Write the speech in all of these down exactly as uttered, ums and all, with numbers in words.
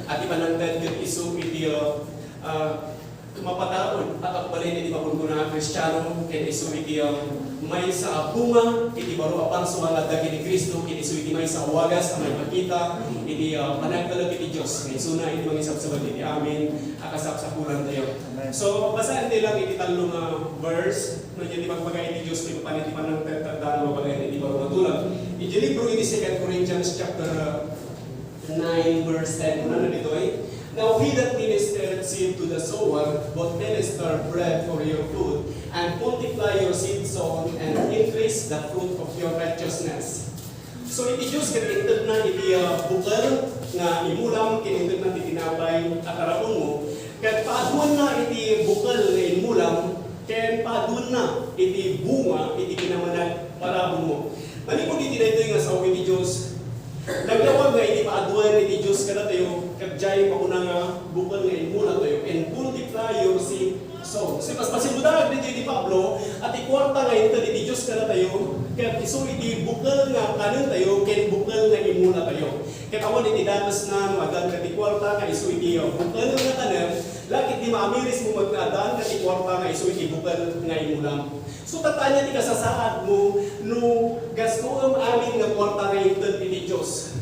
Iti panangted ket isu iti, uh, uh, mapataud a agbalin iti makunkuna a Kristiano, ket isu iti, uh, maysa a bunga iti baro a parsua nga adda ken ni Cristo, ket isu iti maysa a wagas a maipakita iti, uh, panagtalek iti Dios. Nga isuna iti mangisabsabet iti amin a kasapsapulantayo. Amen. So, basaentayo lang iti tallo nga verse, no, iti pagbaga iti Dios, iti pan-, iti panangted, ket adda nga babaen iti baro nga tulag. Iti libro iti Second Corinthians chapter, uh, nine verse ten, kunana ditoy, "Now he that ministereth seed to the sower, both minister bread for your food, and multiply your seed sown, and increase the fruit of your righteousness." So, iti Dios ket intedna iti, ah, bukel nga imulam, ket intedna ti tinapay a taraonmo. Ket paaduanna iti bukel nga imulam, ken paaduanna iti bunga iti kinamanag parabur mo. Manipud iti daytoy nga sao iti Dios, naglawag nga iti paaduan iti Dios kadatayo, ket diay makuna nga bukel nga imulatayo, "And multiply your seed sown." So, paspasibudaag ditoy ni Pablo, a ti kuarta nga inted iti Dios kadatayo, ket isu iti bukel nga kanentayo, ken bukel nga imulatayo. Ket awan iti dakesna no addan ka ti kuarta nga isu iti, uh, bukel nga kanem, la ket di maamirismo met nga addan ka ti kuarta nga isu iti bukel nga imulam. So, ania ti kasasaadmo no gastoem amin nga kuarta nga inted iti Dios?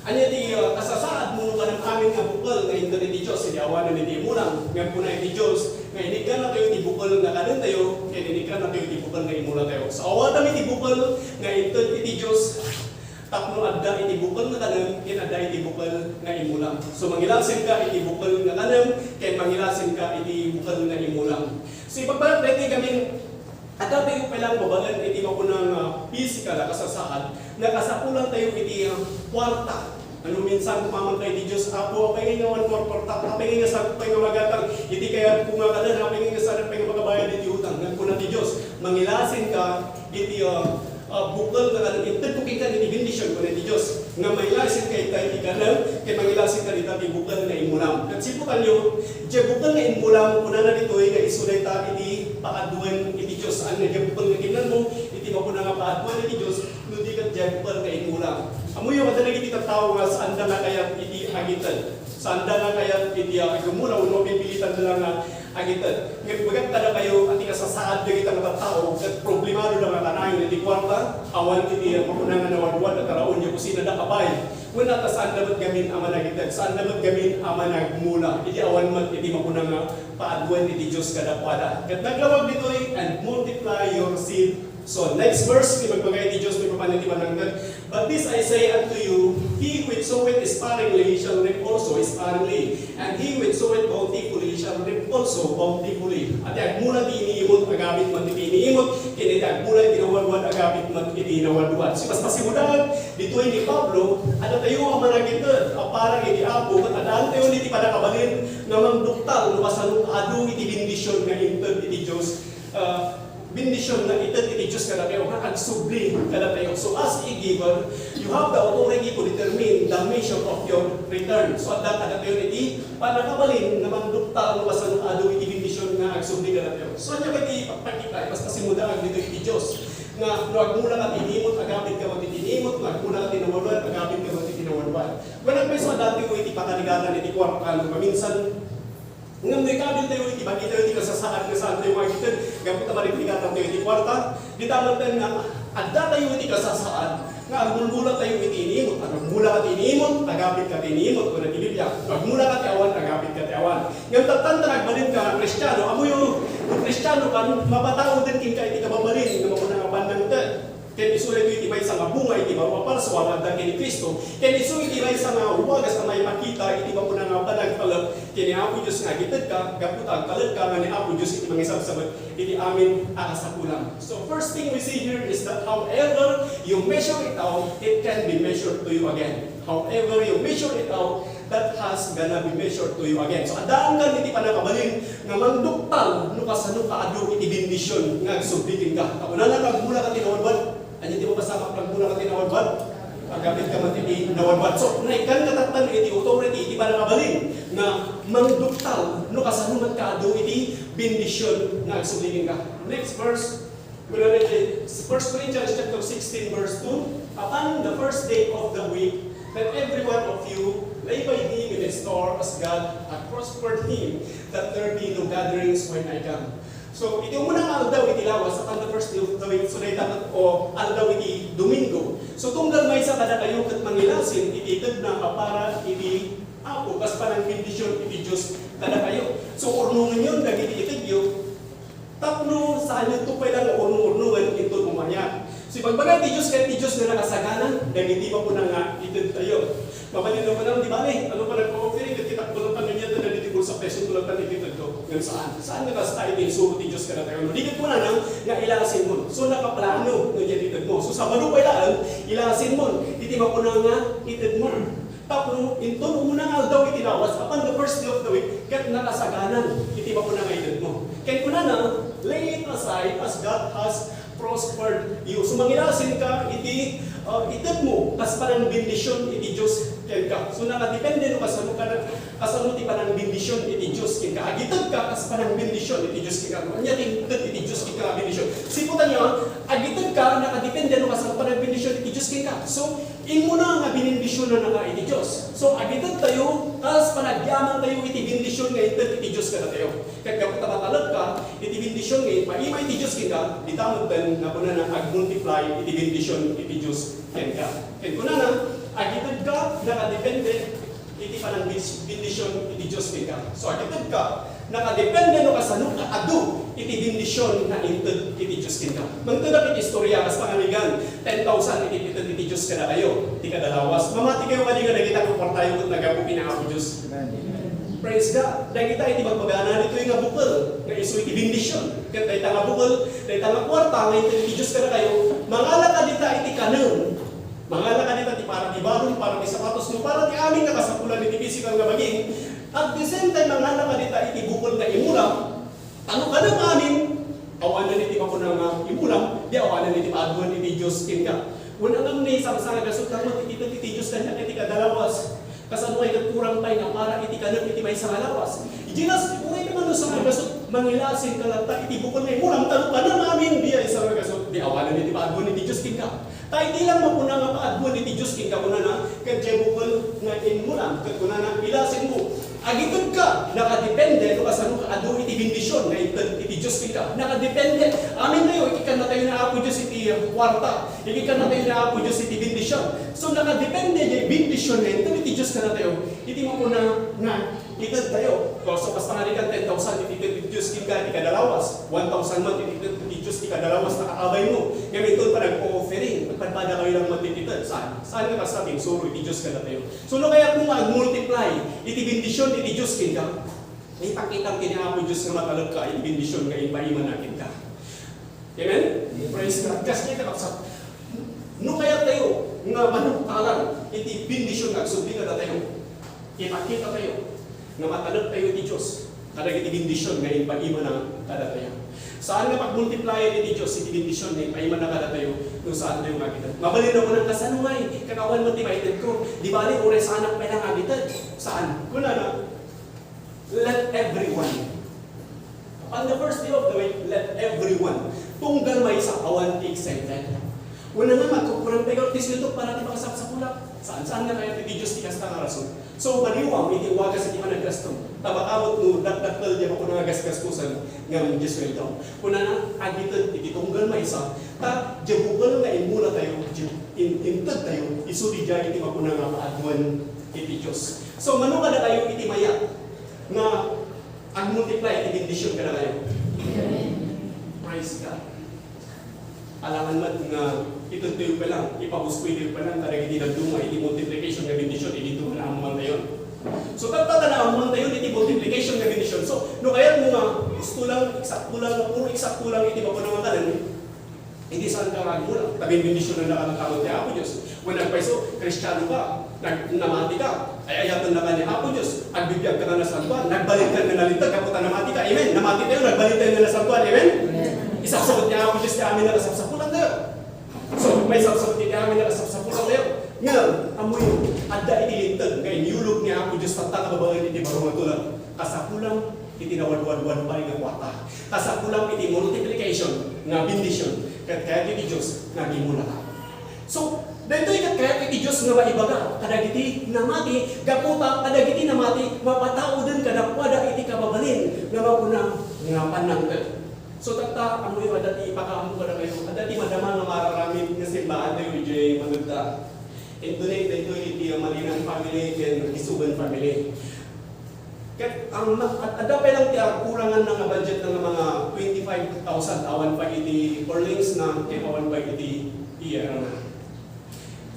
Ania ti, uh, kasasaadmo no kanem amin nga bukel nga inted iti Dios? Idi awanen iti imulam, ngem kuna iti Dios nga inikkannatayo iti bukel nga kanentayo, ken inikkannatayo iti bukel nga imulatayo. So, awatam iti bukel nga inted iti Dios, tapno adda iti bukel nga kanem, ken adda iti bukel nga imulam. So, mangilasinka iti bukel nga kanem, ken mangilasinka iti bukel nga imulam. So, ibagbaga daytoy gamin, adda tayo pay lang babaen iti makuna nga physical a kasasaad, nga kasapulantayo iti, ah, kuarta. Ano, minsan, kumamanka iti Dios, "Apo, apay nga awan kuarta? Apay nga saan pay nga magatang iti kayatko nga kanen? Apay nga saan pay nga makabayad iti utang?" Ngem kuna ti Dios, mangilasinka iti, ah, ah, bukel nga kanen, inted ko kenka iti bendision, kuna ti Dios, nga mangilasinka ita iti kanem, ket mangilasinka ita ti bukel nga imulam. Ket siputanyo, diay bukel nga imulam, kunana ditoy nga isu dayta iti paaduan iti Dios. Saan nga diay bukel nga kinanmo iti makuna nga paaduan iti Dios, no di ket diay bukel nga imulam. Ammoyo, adda dagiti tattao nga saanda nga kayat iti agited. Saanda nga kayat iti, ah, agumula, wenno pipilitanda la nga agited. Ngem ibagak kadakayo a ti kasasaad dagita nga tattao ket problemadoda nga kanayon iti kuarta, awan iti makuna nga nawadwad a taraon idiay kusinada, apay. Wen, ta saanda met gamin a managited, saanda met gamin a managmula. Idi awan met iti makuna nga paaduan iti Dios kadakuada. Ket naglawag ditoy, "And multiply your seed." So, next verse, ibagbaga iti Dios, maipapan iti panangted, "But this I say unto you, he which soweth sparingly shall reap also sparingly, and he which soweth bountifully shall reap also bountifully." Iti agmula ti iniimut, agabit met iti iniimut, ken iti agmula iti nawadwad, agabit met iti nawadwad. So, paspasibudaag ditoy ni Pablo, adda tayo a managited a para iti Apo, ket addaantayo iti panakabalin nga mangduktal no kasano adu iti bendision nga inted iti Dios. Ah, bendision nga ited iti Dios kadatayo, nga agsubli kadatayo. So, as a giver, you have the authority to determine the measure of your return. So, adda kadatayo iti panakabalin nga mangduktal no kasano adu iti bendision nga agsubli kadatayo. So, ania ba iti ipakita? Basta simudaag ditoy iti Dios. Nga, no agmula ka ti inimut, agabit ka met iti inimut, no agmula ka ti nawadwad, agabit ka met iti nawadwad. Wen, agpayso adda tayo iti pakarigatan iti kuarta, no, maminsan, ngem no ikabil tayo iti bagitayo iti kasasaad nga saan tayo nga agited, gapu ta marigrigatantayo iti kuarta, dita met nga adda tayo iti kasasaad nga agmulmula tayo iti inimut, agmula ka ti inimut, agabit ka ti inimut, kuna ti Biblia. Agmula ka ti awan, agabit ka ti awan. Ngem tatta ta nagbalin ka nga Kristiano, ammoyo, no Kristiano ka, mapatauden kenka iti kababalin nga makuna nga panangted. Ken isu daytoy iti maysa nga bunga iti baro a parsua nga adda ken ni Cristo. Ken isu iti maysa nga wagas a maipakita iti makuna nga panagtalek ken ni Apo Dios nga agitedka, gapu ta agtalekka nga ni Apo Dios iti mangisabsabet iti amin a kasapulam. So, first thing we see here is that however you measure it out, it can be measured to you again. However you measure it out, that has gonna be measured to you again. So, addaanka iti panakabalin nga mangduktal no kasano kaadu iti bendision nga agsubli kenka. Ta kunana, agmula ka ti nawadwad. Ania ti mapasama, agmula ka ti nawadwad? Agabit ka met iti nawadwad. So, naikkan nga tatta iti authority, iti panakabalin nga mangduktal no kasano met kaadu iti bendision nga agsubli kenka. Next verse. Kunana iti First Corinthians chapter sixteen, verse two, "Upon the first day of the week, let every one of you lay by him in his For as God hath prospered him, that there be no gatherings when I come. So, iti umuna nga aldaw iti lawas, upon the first day of the week, so dayta met o aldaw iti Domingo. So, tunggal maysa kadakayo ket mangilasin iti itedna a para iti Apo, kas panangbendisyon iti Dios kadakayo. So, urnongenyon dagiti itedyo, tapno saanyo to pay lang nga urno-urnongen inton umayat. So, ibagbaga ti Dios, kayat ti Dios nga nakasagana dagiti mapuna nga itedtayo. Mabalin nga kunam, di bale, ano pa nagpa-offering, ket kita ko lang pagkanyat na dagiti bulsa peso, ko lang tan itedto. Ngem saan? Saan nga kasta iti insuro ti Dios kadatayo? No, di ket kunana nga ilasin mo. So, nakaplano no diay itedmo. So, Sabado pay laeng, ilasin mo iti mapuna nga itedmo. Tapno inton umuna nga aldaw iti lawas, upon the first day of the week, ket nakasaganan iti mapuna nga itedmo. Ken kunana, "Lay it aside as God has prospered you." So, mangilasin ka iti, uh, itedmo, kas panangbendisyon iti Dios kenka. So, nakadepende no kasano ka na, kasano ti panangbendisyon iti Dios kenka. Agited ka, kas panangbendisyon iti Dios kenka. Ania ti inted iti Dios kenka nga bendisyon? Siputan niya, agited ka, nakadepende no kasano panangbendisyon iti Dios kenka. So, immuna nga binendisyonannaka iti Dios. So, agited tayo, kas panagyaman tayo iti bendisyon nga inted iti Dios kadatayo. Ket gapu ta matalek ka iti bendisyon nga impaima iti Dios kenka, dita metten nga kunana, agmultiply iti bendisyon iti Dios kenka. Ket kunana, agited ka, nakadepende iti panangbis-, bendisyon iti Dios kenka. So, agited ka, nakadepende no kasano nga adu iti bendisyon nga inted iti Dios kenka. Mangtedak iti istorya, kas pangarigan, ten thousand iti inted iti Dios kadakayo, ti kada lawas. Mamati kayo kadi nga dagita nga kuartayo ket naggapu ken Apo Dios. Amen. Praise God. Dagita iti bagbagana ditoy nga bukel nga isu iti bendisyon. Ket dayta nga bukel, dayta nga kuarta nga inted iti Dios kadakayo, mangala kadita iti kanem. Mangala kadita ti para ti balon, para ti sapatos, no para ti amin nga kasapulan iti pisikal nga bagim. At the same time, mangala kadita iti bukel nga imulam, ta no kanem amin, awanen iti mapuna nga imulam, di awanen iti paaduan iti Dios kenka. Wen, ngem ni sangsangagasut lang met iti, iti Dios kaniak iti kada lawas. Kasano nga ket kurang pay nga para iti kanem iti maysa nga lawas? Idiay nas, uray ka man no sangagasut, mangilasin ka latta iti bukel nga imulam, ta no kanem amin, di ay sangagasut, di awanen iti paaduan iti Dios kenka. Ta iti lang mapuna nga paaduan iti Dios kenka, kunana, ket diay bukel nga imulam, ket kunana, ilasin mo. Agited ka, nakadepende no kasano nga adu iti bendisyon nga inted iti Dios kenka. Nakadepende. Amin tayo, ikikannatayo na Apo Dios iti kuarta. Ikikannatayo na Apo Dios iti bendisyon. So, nakadepende diay bendisyon nga inted iti Dios kadatayo. Iti mapuna nga ited tayo. So, kas pangarigan, ten thousand iti ited ti Dios kenka iti kada lawas. One thousand man iti ited ti Dios ti kada lawas, nakaabay mo. Ngem inton panag-offering, agpadpada kayo lang met iti ited. Saan? Saan nga kasta ti insuro iti Dios kadatayo? So, no kayatmo nga ag-multiply iti bendisyon iti Dios kenka, ipakitam ken ni Apo Dios nga matalek ka iti bendisyon nga impaimana kenka. Amen? Praise God. Kas kita, kapsat, no kayat tayo nga manuktalan iti bendisyon nga agsubli kadatayo, ipakita tayo nga matalek tayo iti Dios kadagiti bendisyon nga impaimana kadatayo. Saan nga pagmultiplayan iti Dios iti bendisyon nga impaimana kadatayo no saan tayo nga agited? Mabalin a kunam, kasano ngay, kakawan met ti maited ko. Di bali, uray saanak pay lang agited. Saan? Kunana, let everyone. On the first day of the week, let everyone. Tunggal maysa, awan ti excited. Kunana, magkukurang tayo, at least ito para ti makasapsapulan. Saan, saan nga kayat iti Dios ti kasta nga rason? So, maliwam iti wagas iti panagkastom. Tabaka met no dakdakkel diay mapuna nga gasgastosan ngem diay sueldo. Kunana, agited iti tunggal maysa, ta diay bukel nga immula tayo, diay in-, inted tayo, isu diay iti mapuna nga paaduan iti Dios. So, mano kadakayo iti mayat nga agmultiply iti bendisyon kadakayo? Praise God. Alangan met nga itedtoyo pa lang, ipabuskoytoyo pa lang kadagiti dadduma iti multiplication nga bendisyon, idinto nga naammoantayon. So, tatta ta naammoantayon iti multiplication nga bendisyon. So, no kayatmo nga gusto lang, eksakto lang, nga puro eksakto lang iti mapuna nga kanen, idi saan ka nga agmula? Ta benbendisyonan na ka ti Apo Dios. Wen nagpayso, Kristiano ka, nag-, namati ka, ay-ayaten na ka ni Apo Dios. Agbibiag ka nga nasantoan, nagbalin ka nga nalinteg, gapu ta namati ka. Amen. Namati tayo, nagbalin tayo nga nasantoan. Amen? Amen. Isapsaput ni Apo Dios ti amin nga kasapsapulan tayo. So, maisapsaput ti amin nga kasapsapulan tayo. Ngem, ammoyo, adda iti linteg nga inyulog ni Apo Dios tatta nga babaen iti baro nga tulag. Kasapulan iti nawadwadwad pay nga kuarta. Kasapulan iti multiplication nga bendisyon. Ket kayat iti Dios nga agimula ka. So, daytoy ket kayat iti Dios nga maibaga kadagiti namati, gapu ta kadagiti namati, Mapatauden kadakuada iti kababalin nga makuna nga panangted. So, tatta, ammoyo, adda ti ipakaammo kadakayo, adda ti madama nga mararamid nga simbaantayo idiay manudda. Inton daytoy iti Malinan family ken Isuban family. Ket ang na-, ad-, adda pay lang ti agkurangan nga budget nga mga twenty-five thousand awan pay iti purlings na ken awan pay iti iyarana.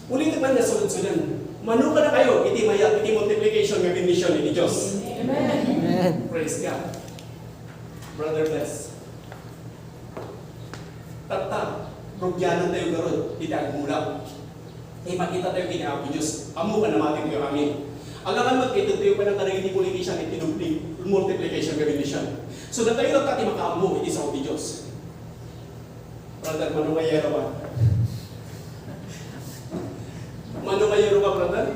Ulitek man nga sudsuden, mano kadakayo iti mayat iti multiplication nga bendision iti Dios. Amen. Praise God. Brother Bless. Tatta, rugianantayo garud iti agmula. Ipakitatayo ken ni Apo Dios. Ammo nga namati tayo, amen. Alangan met nga itedtayo pay kadagiti politician iti dupli-, multiplication nga bendision. So, datayo latta ti makaammo iti sao ti Dios. Brother, mano nga yero ka? Mano nga yero ka, brother?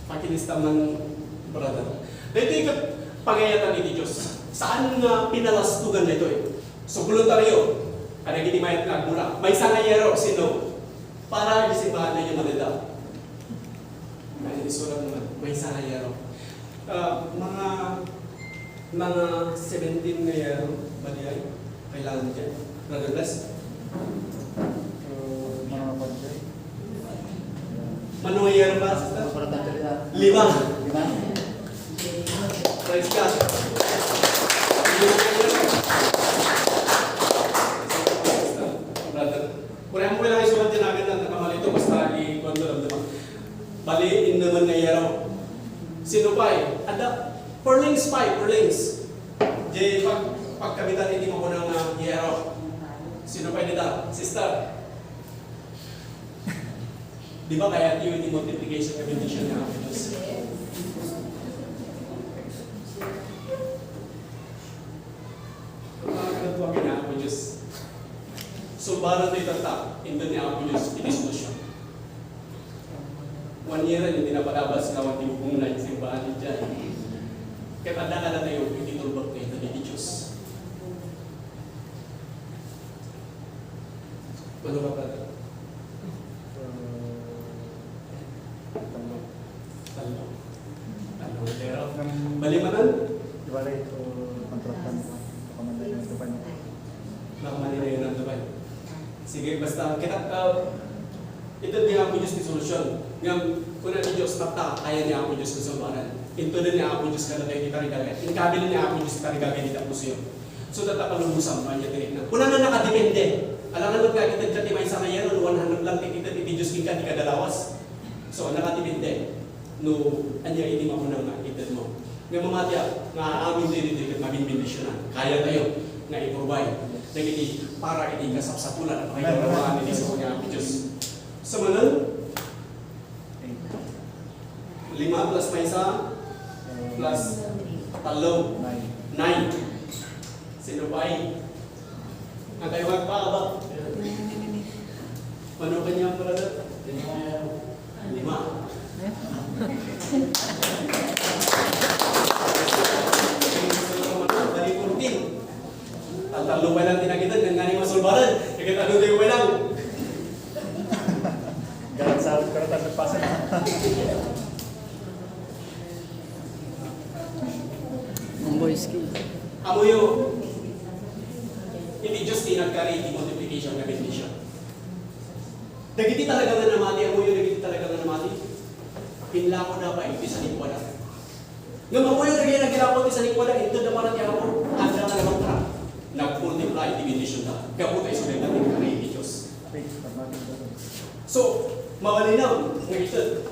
Pakilista man, brother. Daytoy ket pagayatan iti Dios. Saan nga pinalastogan daytoy? So, voluntaryo. Kadagiti mayat nga agmula. Maysa nga yero, sino? Para iti simbahan nga manudda. Ay, isurat naman. Maysa nga yero. Ah, mga, mga seventeen nga yero, bali ay, kailangan dyan. Brother Bless? So, mga pagkay. Mano nga yero, Pastor? Para tayo na. Lima. Lima? Praise God. Lima nga yero. Brother. Kunem mo lang isulat ti nagan na nakamalito, basta ikuan to, damdama. Bali, innemen nga yero. Sino pay? Adda, purlings pay, purlings. Di pag, pagkabitan iti makunang nga yero. Sino pay dita? Sister. Di ba kayatyo iti multiplication nga bendision nga Apo Dios? Ang mga kagatuan nga Apo Dios. So, para tayo tatta, inton ni Apo Dios, iti solusyon. One year, hindi na palabas nga awan ti bubong na yung simbahan ni Diyan. Ket adda kadatayo, iti tulbek tayo, iti Dios. Ano ka pa? Tallo. Tallo. Pero, bali man, di ba, like, uh, kontrata mo? Baka man tayo ng Dubai. Baka man tayo ng Dubai. Sige, basta kita, uh, ito ni Apo Dios ti solusyon. Nga, kuna ni Dios, tatta, kaya ni Apo Dios ti solusyon. Intunan ni Apo Dios kada tayo ti tarigagay. Inkabil ni Apo Dios ti tarigagay di tapusiyo. So, tatta palubosan, ania ti rikna. Kuna na nakadepende. Alangan met nga ited ka ti maysa nga yero, one hundred lang ti ited iti Dios kenka, di ka dalawas. So, nakadepende no ania iti makunang nga ited mo. Nga mamati a, nga amin din iti ket mabinbendisyonan. Kaya tayo nga i-provide dagiti para iti kasapsapulan a pakaidarawaan iti sao nga Apo Dios. Sa manen, lima plus maysa plus tallo. Nine. Sino pay? Ang kayo magpaabak. Mano kanya, brother? Lima. Bali, fourteen. Ang tallo pa lang tinagitan, nang ngani masulbaran. Kaya tallo tayo pa lang. Galang sa, galang sa pasa. Ang boys ki. Amoyo, iti Dios ti nagkari iti multiplication nga bendision. Dagiti talaga nga namati, amoyo, dagiti talaga nga namati. Pinlako na pa iti sanikwa na. Ngem amoyo dagiti nagilako ti sanikwa na, inted da para ti Apo, adda nga nagtra. Nag-multiply ti bendision da. Gapu ta isu dagiti nagkari iti Dios. So, mabalin nga ited.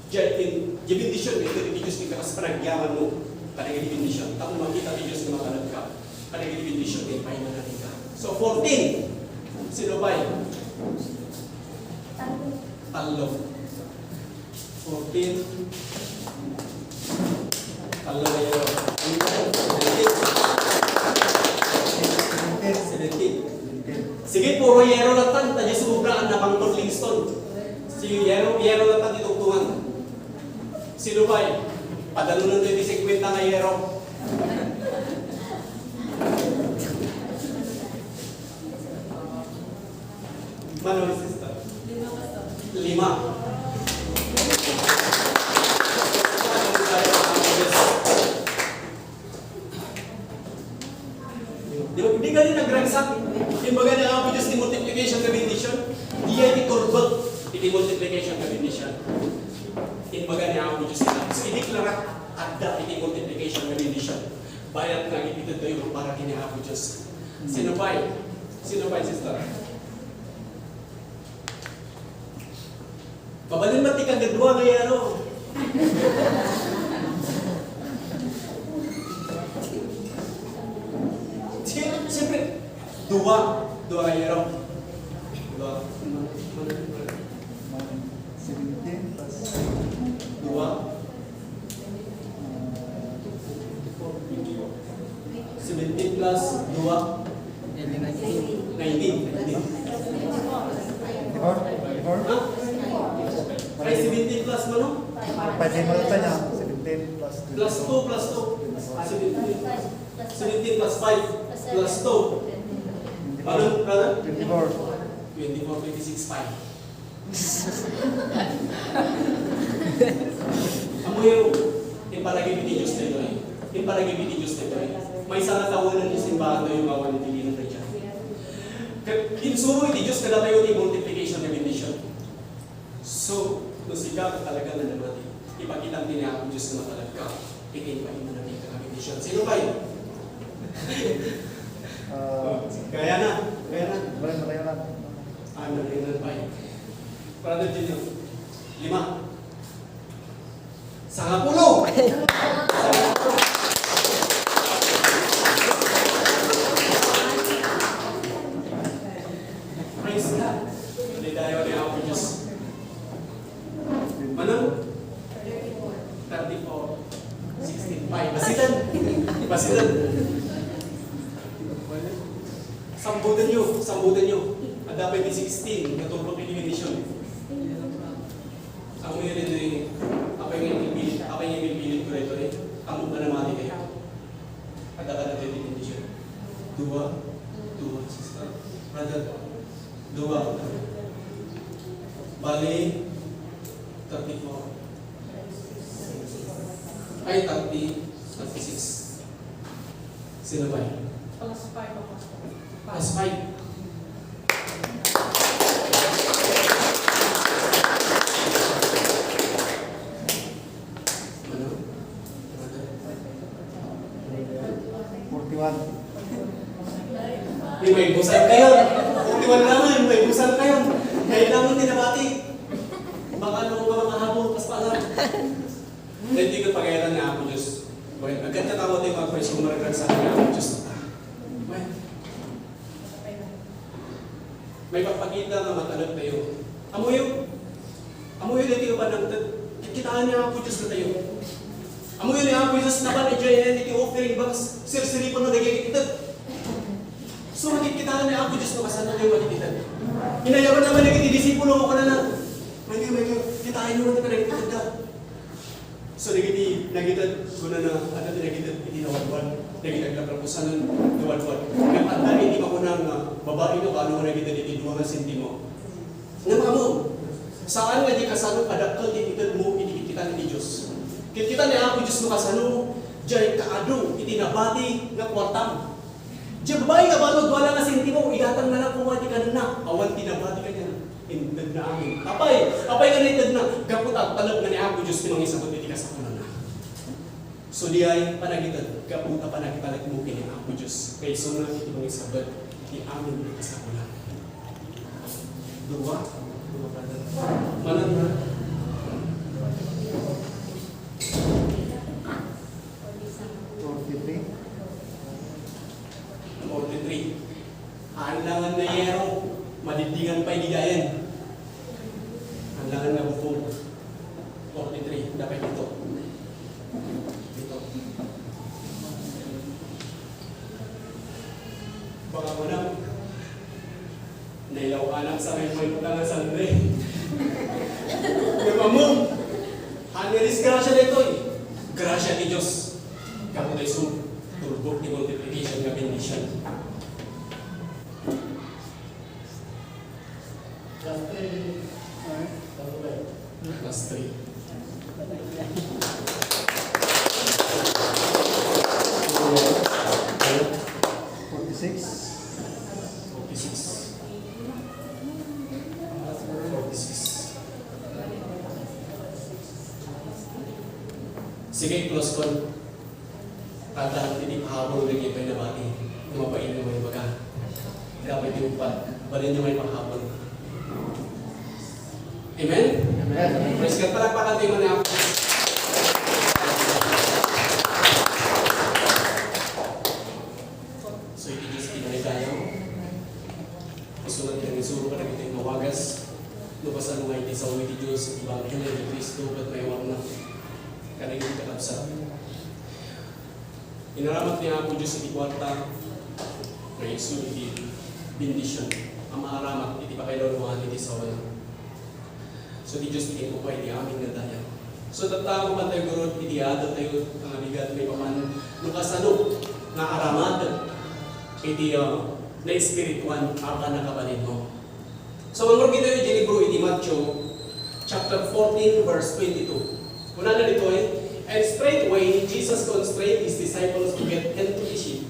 Diay in, diay bendision nga ited iti Dios ti kas panagyaman mo. Kadagiti bendision. Tapno makita ti Dios nga matalek ka. Kadagiti bendision nga ipaayna na tika. So, fourteen. Sino pay? Tallo. Fourteen. Tallo nga yero. Seventeen. Seventeen. Sige, puro yero lang tan, ta diay sumubraan na pang Livingston. Si yero, yero lang tan ti tungtungan. Sino pay? Padalunanto iti singkwenta nga yero. Mano, sister? Lima. Imbaga ni Apo Dios ti multiplication nga bendition, diay ti turbek iti multiplication nga bendition. Imbaga ni Apo Dios ita. So, ideklara, adda iti multiplication nga bendition. Bayat nga agipitedtayo para ken ni Apo Dios. Sino pay? Sino pay, sister? Mabalin met ti kagdua nga yero. Si-, siyempre, dua. Dua nga yero. Dua. Seventeen plus dua. Seventeen plus dua. Nineteen. Nineteen. Twenty-four? Twenty-four? Ha? Ay, seventeen plus mano? Pwede mo rin niya. Seventeen plus two. Plus two, plus two. Ah, seventeen. Seventeen plus five plus two. Ano, brother? Twenty-four. Twenty-four, twenty-six, five. Ammoyo, imparagip iti Dios daytoy. Imparagip iti Dios daytoy. Maysa nga tawen ti simbahan tayo nga awan iti linan dayta. Ket insuro iti Dios kadatayo ti multiplication nga bendition. So, no sika ket talaga nga namati, ipakitam ti ni Apo Dios nga matalatka iti impaayunanna nga bendition. Sino kayo? Ah, kaya na, kaya na. Wala na, kaya na. Ah, narinan pa eh. Brother Junior, lima. Sangapulo! Praise God. Malidayaw ni Apo Dios. Manang? Thirty-four. Sixteen. Ay, basitan. Basitan. Sambutan nyo, sambutan nyo. Adda pay ti sixteen, nga turbok ni bendition. Ammoyo daytoy, apay nga ibilbilit, apay nga ibilbilit ko daytoy, eh. Ammok nga namati kayo. Adda ka daytoy ti bendition. Dua, dua, sister, brother, dua. Bali, thirty-four. Ay, thirty, thirty-six. Sino ba yun? Plus five ako. Plus five. Ano? Forty-one. Di may busal kayo. Forty-one naman, may busal kayo. Kailangan din nabati. Baka nung mga mahabol, pas pala. Dahil di ka pagayaran ni Apo Diyos. Well, agad ka tawag tayo magpaisong maragag sa ni Apo Diyos. Well, may papakita nga matalagtayo. Amuyo, amuyo dati ka panangtag. Kitaan ni Apo Diyos na tayo. Amuyo ni Apo Diyos na pala dyan iti offering box. Sirsiripon mo dagiti itag. So, makikita ni Apo Diyos no kasano tayo makikita. Inayawan naman dagiti disipulo ko na na. May kayo, may kayo. Kitain mo naman iti panagkita. So, dagiti nagited, kunana, adda ti nagited iti nawadwad, dagiti agkaprapusanan, nawadwad. Ngem adda iti makuna nga babai nga balo nga nagited iti dua nga sentimo. Ngem ammom, saan nga di kasano kadakkel ti itedmo iti kitkita ti Dios. Kitkita ni Apo Dios no kasano, diay kaadu iti nabati nga kuartam. Diay babai nga balo, dua la nga sentimo, igatangna la koma iti kanenna, awan ti nabati kaniana. Intedna amin. Apay, apay nga naitedna? Gapu ta agtalek nga ni Apo Dios ti mangisabet iti kasapulanna. So, diay panagited, gapu ta panagitalekmo ken ni Apo Dios. Kay isunna iti mangisabet iti amin a kasapulan. Dua, dua, brother. Manan na. Forty-three. Forty-three. Haanlangan nga yero, madiddingan pay di gayen. Haanlangan nga bukong. Forty-three, dapat ito. Ito. Baka mo na, nailaw anak sa may may utang sa Sunday. Ngem ammom, haan nga disgrasya daytoy. Grasya ti Dios. Gapu ta isu, turbok ti multiplication nga bendition. Last three minutes. Last three. Forty-six. Sige, close ko. Tatta, iti pahabol nga ipay nabati. Nga mapainit nga ibaga. Dapat yung pat. Balin yung may pahabol. Amen? Amen. Praise God. Palakpakan tayo muna. So, iti Diyos, pinalitayaw. Gusto na tinangisuro ka na iti mawagas. No, basta mo nga iti sao iti Diyos, iti Ebanghelyo ni Cristo, ket may warna. Kanang iti kakabsat. Inaramat ni Apo Diyos iti kuarta, nga isu iti bendisyon, a maaramat iti pakailaw-lawagan iti sawana. So, ti Diyos ti inkukua iti amin nga dayag. So, tatta, mapan tayo, gurud, iti adal tayo, nga bigat, maipapan, no kasano nga aramat iti, ah, na espirituan, a pannakabalinmo. So, mangrugi tayo iti libro iti Matthew, chapter fourteen, verse twenty-two. Kunana ditoy, "And straightway Jesus constrained his disciples to get into a ship